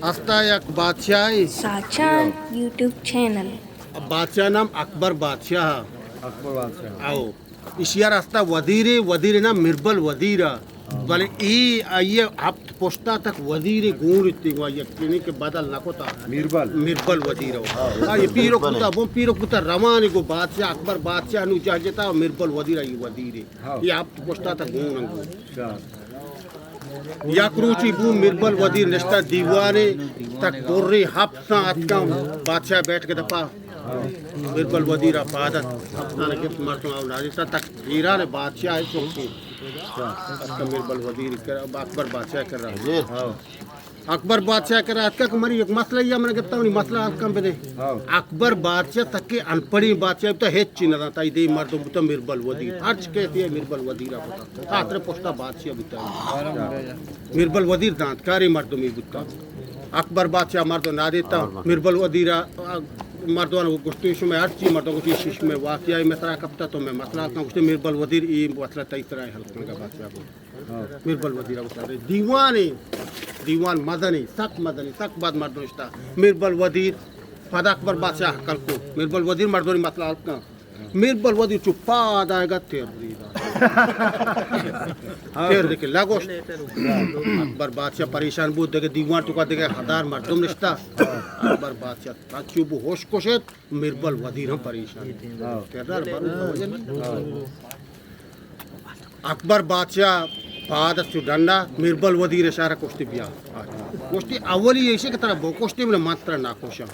ہستا یک بادشاہ، ساچان یوٹیوب چینل۔ بادشاہ نام اکبر بادشاہ۔ اکبر بادشاہ۔ آؤ۔ ایشی ءَ راستا وزیرے، وزیر نام میربل وزیر ءَ۔ بلے اے آئی ءَ ہپت پشتا تک وزیرے گون اتی، وا یقینی کہ بدل نہ کتا۔ میربل۔ میربل وزیر ءَ۔ ہاں، آ، یہ پیرک میربل ہے۔ بوتا، وہ پیرک بوتا روانی گو بادشاہ، اکبر بادشاہ نو جہ جتا میربل وزیر ءَ، یہ وزیرے۔ ہاں۔ یہ ہپت پشتا تک گون انگو۔ اچھا۔ یک روچی بو میربل وزیر نشتا دیوانے، تک برے ہپت ساں اتکاں بادشاہ بیٹھ کے دپا۔ میربل وزیر ءَ پاد ات، ہپتان گپت مردم آؤ نادیتا، تک ایران بادشاہ چوکی۔ اتکا میربل وزیر کرا، اکبر بادشاہ کرا۔ اکبر بادشاہ کرا اتکا کہ منی یک مسئلہ یا من گپتا، منی مسئلہ حل کن بدے۔ اکبر بادشاہ تک ان پڑھی بادشاہ بوتا، ہچ چی نہ دانتا، ای دے مردم بوتا میربل وزیر۔ ہرچ کہتی ہے میربل وزیر ءَ بوتا۔ خاطر پشتا بادشاہ بوتا۔ میربل وزیر دانتکاریں مردمے بوتا۔ اکبر بادشاہ مردم نادیتا، میربل وزیر ءَ، آ، مردمان گوشتی، شما ہر چی مردم گوشتی، شش میں واقعہ میں ترا کپتا، تو میں مسئلہ کن گوشتی، میربل وزیر ای مسئلہ تئی سرا حل کنگا بادشاہ گوشت۔ میربل وزیر ءَ گوشتا، دیوانے، دیوان مزنی، سک مزنی، سک بد مردم نشتا۔ میربل وزیر پدا اکبر بادشاہ حل کو۔ میربل وزیر مردمانی مسئلہ حل کن۔ میربل وزیر چو پاد آئیگا تیر ریدا۔ تیر دے کہ لگوشت۔ اکبر بادشاہ پریشان بود، دگہ دیوان تو کا دگہ ہزار مردم نشتا۔ اکبر بادشاہ پچو بو ہوش کشت، میربل وزیر ہم پریشان۔ تیر دار بارو سمجھ نہیں۔ اکبر بادشاہ پاد چو ڈنڈا، میربل وزیر اشارہ کشتی بیا۔ گوشتی اولی ایشی کہ ترا بو کشتی، من ترا نہ کشاں۔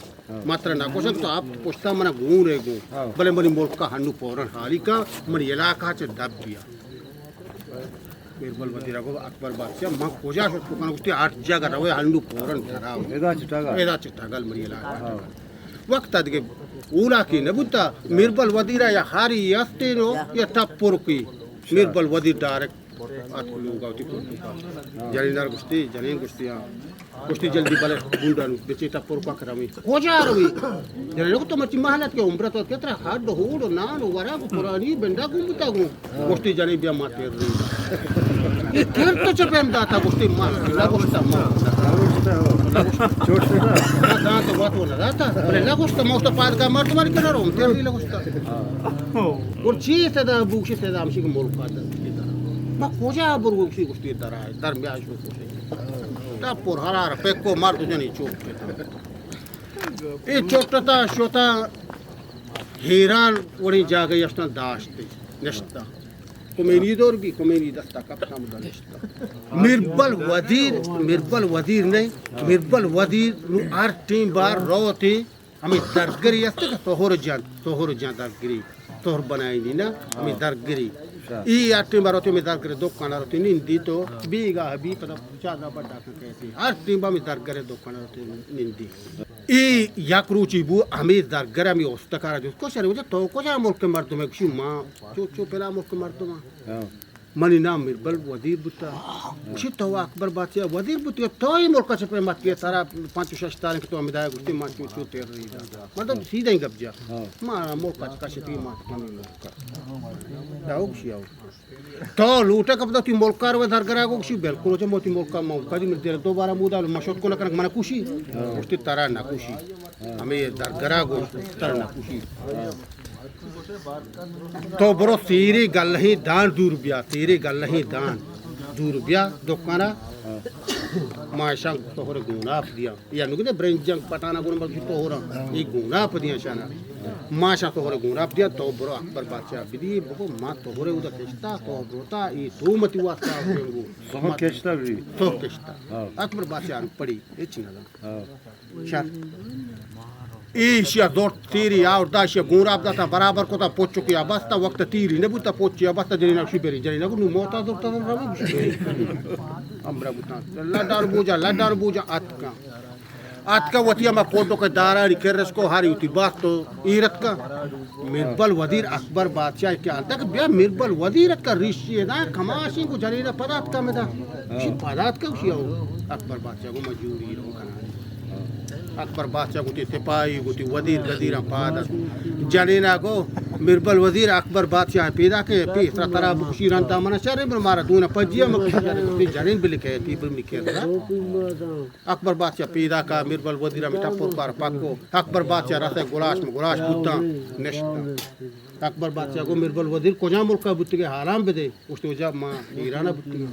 ما ترا نہ گوشاں کہ تو ہپت پشتا منا گون ئے گون، بلے منی ملک ءَ ہنو فوراً حالی کن، منی علاقہ چہ دب بیا۔ میربل وزیر ءَ گو اکبر بادشاہ، من کجا شت بکناں؟ گوشتی ہر جگہ روئے ہنو فوراً درا۔ ادا چہ ٹگل۔ ادا چہ ٹگل منی علاقہ۔ وقت ءَ دگہ اولاکی نہ بوتا، میربل وزیر ءَ یا ہاری استینو یا ٹپرکی۔ میربل وزیر ڈائریکٹ اتک لوگا وتی پرتوکا۔ جنین ءَ گوشتی، جنین گوشتی، ہاں۔ گوشتی، جلدی بلے گونڈا نو بچے ٹپرکا کہ روی۔ کجا روی؟ جنین گو تو مرچی محلت کے عمرت کے ترا ہڈ ہوڑ و نان و ورگ و پرانی بنڈا گون بوتا گون۔ گوشتی، جنین بیا ما تیر روی۔ یہ تیر تو چہ پیم داتا؟ گوشتی، ما نہ گوشتا ما۔ نہ گوشتا۔ نہ داتا واتو نہ داتا۔ بلے نہ گوشتا، ما گوشتا پادگا مردمانی کنارو، تیر دی نہ گوشتا۔ گڑا چی صدا بوشی؟ صدا ہمشی کہ ملک ءَ در۔ ما کجا برو؟ گوشی، گوشتی در آئے، در میان شو گوشی۔ تا پر حرار پکو مرد جنی چوک۔ اے چوٹتا شوتا حیران وڑی جاگہ اشتاں داشت نشتا۔ کمینی دور بی، کمینی دستا کپتا مدا نشتا۔ میربل وزیر، میربل وزیر نہیں، میربل وزیر نو ہر ٹیم بار روتی۔ ہمے درگری است کہ طہر جان، طہر جان درگری، طہر بنائینی نا، ہمے درگری۔ اچھا۔ ای ہر ٹیم روتی ہمے درگری دکان روتی نندی تو بیگاہ بی پدا چادر بڈا کن کہتی۔ ہر ٹیم ہمے درگری دکان روتی نندی۔ ای یک روچی بو ہمے درگر ہمے استکارا جو کشر وجہ تو کجا ملک مردم ہے؟ گوشی ما چو چو پلا ملک مردم۔ ہاں۔ منی نام میربل وزیر بوتا۔ گوشی تو اکبر بادشاہ وزیر بوتی، تو ای ملک چہ پہ مت کے ترا پنچ و شش تاریں کہ تو ہمدا گوشتی ما چو چو تیر رہی دا۔ مطلب سیدھا ہی گپ جا۔ ہاں۔ ما ملک چہ کشتی ما کمی ملک۔ دا ہو گوشی آؤ۔ تو لوٹا کپتا تی ملک کار و درگرا گوشی بالکل ہو چہ موتی ملک ما کدی من دیر دوبارہ مودا مشوت کو نہ کنک من کشی۔ ہاں۔ گوشتی ترا نہ کشی۔ ہمے درگرا گوشت ترا نہ کشی۔ تو برو سیری گلہی دان دور بیا، سیری گلہی دان دور بیا دکانا۔ ما اشان طہر گوناپ دیا۔ یا نگنے برنجان پٹانا گون بلکہ طہرا۔ یہ گوناپ دیا شانا۔ ما اشان طہر گوناپ دیا، تو برو اکبر بادشاہ بدی، بگو ما طہر اودا کشتا، طہر روتا، یہ تو متی واسطہ گو۔ طہر کشتا بھی۔ طہر کشتا۔ ہاں۔ اکبر بادشاہ پڑی، ہچ نہ دا۔ ہاں۔ شر۔ ایشی ءَ زرت تیری آورت، ایشی ءَ گوناپ داتا، برابر کتا، پچکی ءَ بستا، وقت تیری نہ بوتا، پچی ءَ بستا، جنین ءَ گوشی بری، جنین ءَ گو نوں موتا زرتا، روی گوشی بری۔ امرا بوتا، لڈان بوجا، لڈان بوجا اتکا۔ اتکا وتی ہما کوڈو کے دارانی کرس کو ہاری وتی باس تو ایر اتکا۔ میربل وزیر اکبر بادشاہ کہ آنتا کہ بیا میربل وزیر اتکا، ریشی دا کماشی کو جنین ءَ پدا اتکا مدا۔ شی پدا اتکا، شی او اکبر بادشاہ کو مجبوری رو کنا۔ اکبر بادشاہ گوتی سپاہی، گوتی وزیر، وزیراں پاد ات۔ جنینا گو، میربل وزیر اکبر بادشاہ پیدا کہ پیسرا ترا بکشی رندا من شر بر مارا دون پجیا مکشی جنین بلکے تی بر می کرا۔ اکبر بادشاہ پیدا کا میربل وزیر ہمیں ٹپر کار پکو۔ اکبر بادشاہ رسے گلاش میں گلاش بوتا نشتا۔ اکبر بادشاہ کو میربل وزیر کجا ملکا بوتگے حالان بدے۔ گوشت واجہ ما ایران بوتگے۔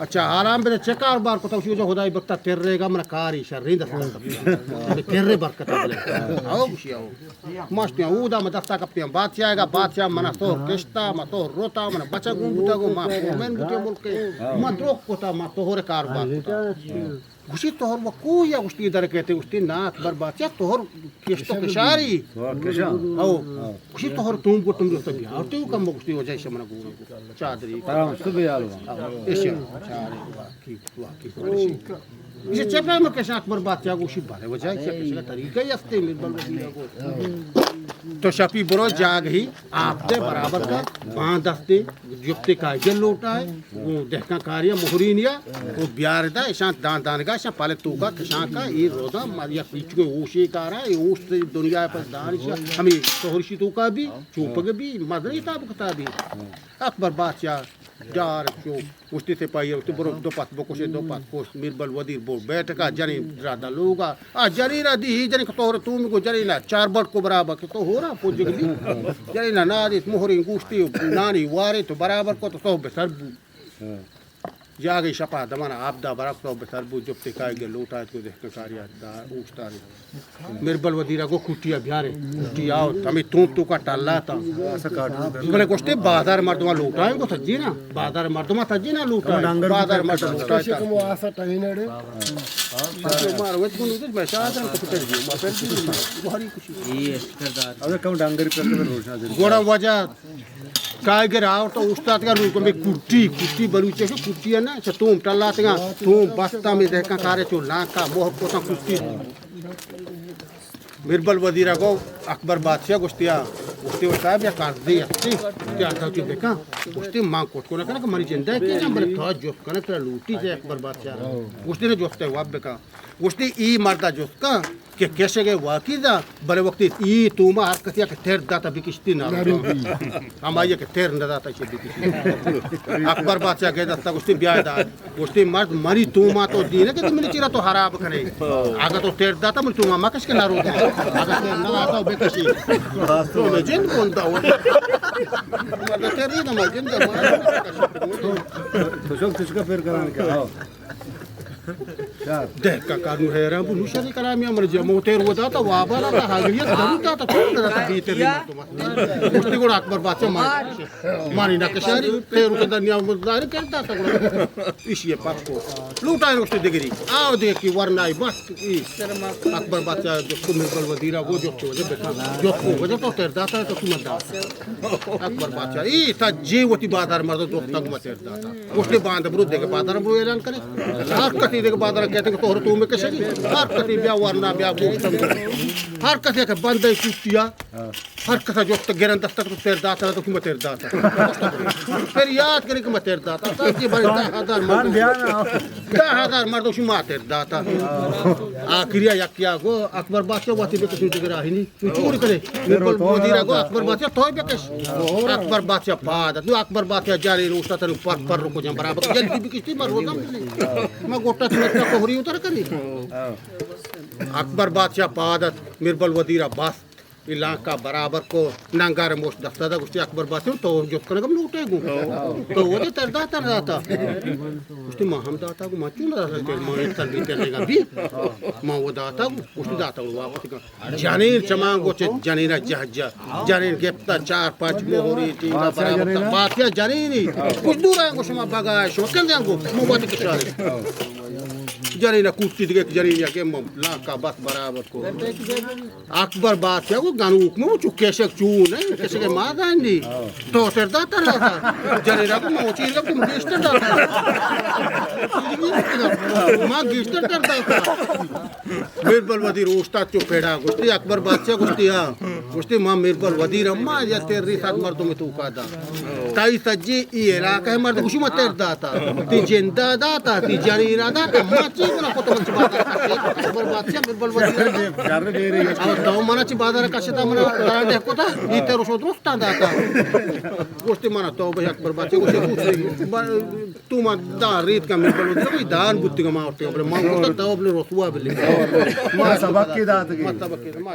اچھا حالان بدے چہ کار بار کتا؟ گوشت واجہ خدای بکتا ترے گا من کاری شرین دست ترے برکت بلے۔ او گوشی او۔ ماشتیاں اودا من دستا کپتیاں بادشاہ گا، بادشاہ منا سہر کشتا، ما سہر روتا، من بچا گون بوتا گو، ما فورمین بوتیاں ملکے، ما دروک کتا، ما توہر کاروبار کتا۔ گوشی توہر و کوہ یا؟ گوشتی در کہتے؟ گوشتی نا اکبر بادشاہ توہر کشت و کشاری۔ او گوشی توہر توم گوتم دوست بیارتے ہو کم؟ گوشتی واجہ شمنا گورا چادری۔ ایشی چارے واقعی، واقعی۔ ایشی چہ پیم کشاں؟ اکبر بادشاہ گوشی بلے واجہ ایشی کشگ طریقہ ہی ہستے میربل وزیر کو۔ تو شپی برو جاگہی آپ دے برابر کا، باند دستے جپتے کائے گل لوٹائے، وہ دہکان کاریا مہرینیا، وہ بیار دا، اشان دان دانگا، اشان پالے توکا کشان کا، اے روزا ماریا پیچ کو اوشے کارا، اے اوش دنیا پر دانش، ہمیں سہرشی توکا بھی، چوپگ بھی، مزنی تاب کتا بھی۔ اکبر بادشاہ ڈار چو گوشتی سپاہی ء گوشتی برو دو پس بکشے، دو پس کشت۔ میربل وزیر برو بیٹکا، جنین رادا لوگا۔ آ جنین ء دی، ہی جنین کہ تو ہور تو میگو جنین ء چار بٹ کو برابر کہ تو ہورا پوجگ بی۔ جنین ء نادیت، مہریں گوشتی نانی وارے تو برابر کو تو سہب سر بو۔ جاگے شپا دمانا آبدا برابر سہب سر بو، جپتے کائے گے لوٹائت کو دہکان کاریا دا اوشتاری۔ میربل وزیرا گو کوٹی ء بیارے، کوٹی آو، ہمے تونت توکا ٹلاتا۔ بلے گوشتے بازار مردماں لوٹائیں گو سجی نا، بازار مردماں سجی نا لوٹائیں، بازار مردم لوٹائیں۔ مار وت گنو دے، میں شاہ جان کو پتر جی، ما پر جی، بہاری کچھ۔ اگر کم ڈنگر پر روشنا دے۔ گوڑا وجہ کائے گر آورت اوشتاتگا روکو میں کوٹی، کوٹی بلوچے کو کوٹی ہے نا، چہ توم ٹلاتگا، توم بستا میں دہکان کارے چو لانکا، موہر کوتا کوٹی۔ میربل وزیرا گو اکبر بادشاہ گوشتیا، گوشتی و صاحب یا قرضے ہستی، کہ آتا چی بکا، گوشتی مان کٹ کو نہ کرا کہ منی جندہ کی جان بلے تو جفت کنا ترا لوٹی سے اکبر بادشاہ۔ گوشتی نے جفت واب بکا۔ گوشتی ای مردا جست کن کہ کشگ ء واقعی دا، بلے وقتی ای توما ہر کسی کہ تیر داتا بکشتی نہ روتا۔ ہمائی کہ تیر نہ داتا چے بکشتی۔ اکبر بادشاہ کے دستا گوشتی بیا دا۔ گوشتی مرد منی توما تو دینے کہ منی چیرا تو خراب کنے۔ اگر تو تیر داتا منی توما مکش کہ نہ روتا۔ اگر تیر نہ داتا بکشی۔ تو میں جن بولتا ہوں۔ مرد تیر نہیں دما جن دما۔ تو شوق تشکا پھر کران کیا؟ دہکان کار نوں حیران بو، نوں شری کلامیا من جمع تیر و داتا، وابا داتا، حاضریت ضرور داتا، کون داتا بیتری مردم۔ گوشتی گڑا اکبر بادشاہ مانی، مانی نہ کشاری، تیر کے دنیا مزداری کر داتا گڑا۔ ایشی پاک کو لوٹائے گوشتی دگری، آو دیکھی ورنائی بس۔ اکبر بادشاہ جوکو میربل وزیرا گو جوکو وجہ بکن، جوکو وجہ تو تیر داتا ہے تو تم داتا۔ اکبر بادشاہ ای تا جی وتی بازار مردو دوختا گو تیر داتا۔ گوشتے باند برو دیگہ بازار برو اعلان کرے۔ ہر کسی دیگہ بازار کہتے کہ توہر تو میں کشگی۔ ہر کسی بیا ورنا بیا گوشتن۔ ہر کسی کہ بندے کشتیا۔ ہر کسا جوست گرن دستا تو تیر داتا تو کما تیر داتا۔ پھر یاد کرے کہ ما تیر داتا۔ تا جی بھائی دہ ہزار مردو۔ دہ ہزار مردو شما تیر داتا۔ آخریا یکیا گو اکبر بادشاہ واتی بکشو دگراہی نی۔ تو چور کرے۔ میربل وزیرا گو اکبر بادشاہ تو بکش۔ اکبر بادشاہ پاد۔ تو اکبر بادشاہ جاری روشتا تنو پر پر رکو جان برابر۔ جلدی بکشتی مر روزم۔ ما گوٹا سمجھتا کوہری اتر کری۔ اکبر بادشاہ پاد۔ میربل وزیرا بس۔ ای لانکا برابر کو ننگار موش دستا دا گوشتی اکبر بادشاہ تو جوت کنگم لوٹے گو۔ تو وجہ تر داتا تر داتا۔ گوشتی ما ہم داتا گو ما چون داتا تر ما ایک تر بیتے رہے گا بھی۔ ما وہ داتا گو۔ گوشتی داتا گو واپس کن۔ جنین چمان گو چہ جنین جہ جہ۔ جنین گپتا چار پانچ موہری ٹیما برابر تا۔ باتیا جنینی۔ کچھ دور آنگو شما بگا شما کندے آنگو۔ مو بات کشارے۔ جنین کوٹی دیگه جنین یا کہ لانکا بس برابر کو۔ اکبر بادشاہ گو گنوک مو چو کشک چو نہ کشک ما دانی۔ تو تر داتا رہتا۔ جنین کو مو چیر کو گیشتر داتا۔ ما گیشتر تر داتا۔ میربل وزیر اوشتات چو پیڑا گوشتی، اکبر بادشاہ گوشتی، ہاں۔ گوشتی، ما میربل وزیر ہم ما یا تیر ریسات مردم توکا دا۔ تئی سجی ای علاقہ مردم گوشی ما تیر داتا۔ تی جندا داتا، تی جنینا داتا، ما چی گنا کتا من چی بازار کشتا؟ اکبر بادشاہ، میربل وزیر۔ او تو منا چی بازار کشتا، منا درانے کتا، ای تیر شو درستان داتا۔ گوشتی منا تو بہ اکبر بادشاہ، گوشتی، گوشتی، تو ما دا ریت کا میربل وزیر، کوئی دان بوتی کا ما اٹھتے، ما گوشتا تو اپنے رسوا بلے۔ ما سبق کی دات کی۔ ما سبق کی، ما